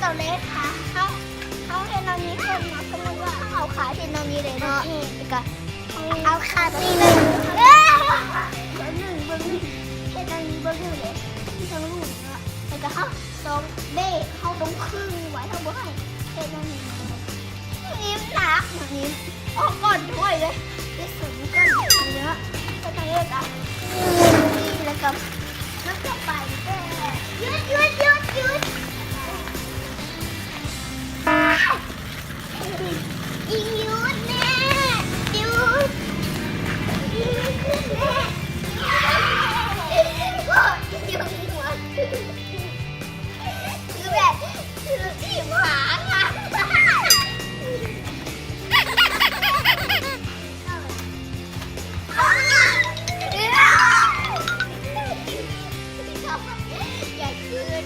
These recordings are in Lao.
ເຮົາເຮັດແນວນີ້ກ່ອນເນາະ ສົມມຸດວ່າເຮົາເອົາຂາເຮັດແນວນີ້ເລີຍເນາະ ແລ້ວກະເອົາຂາຕີໜຶ່ງ ເອີ ເບິ່ງໜຶ່ງ ເບິ່ງໜຶ່ງ ເຮັດແນວນີ້ເບິ່ງໜຶ່ງເດ້ ມີທັງລູກເນາະ ແລ້ວກະເຮົາຕ້ອງເບຣກ ເຮົາຕ້ອງຄຶງໄວ້ ເຮົາບໍ່ໃຫ້ເຮັດແນວນີ້ ນີ້ໜັກ ນີ້ ອອກກ່ອນຖ້ວຍເລີຍ ໄປສູນກ່ອນເນາະ ແລ້ວກະເຮັດ ແລ້ວກະ ມັນກະໄປແລ້ວ ຢຸດ ຢຸດ ຢຸດ ຢຸດ ອີ່ ຢຸດແນ່ ຢຸດ ຢຸດແນ່ ຄືແບບ ຄືທີ່ຫາງອະ ຢ່າຄືນ.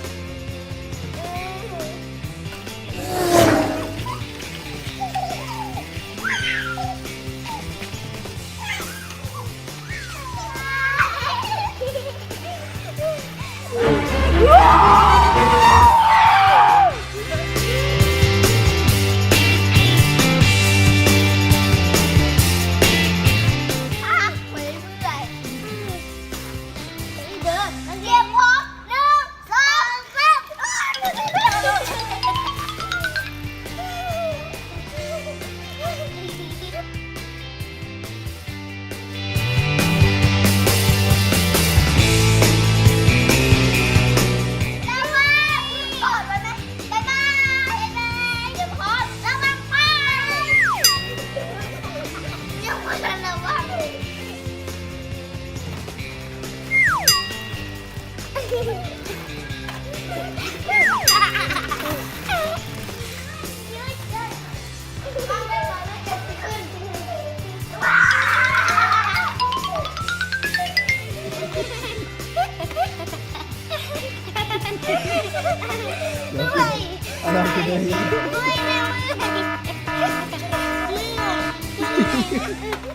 ເ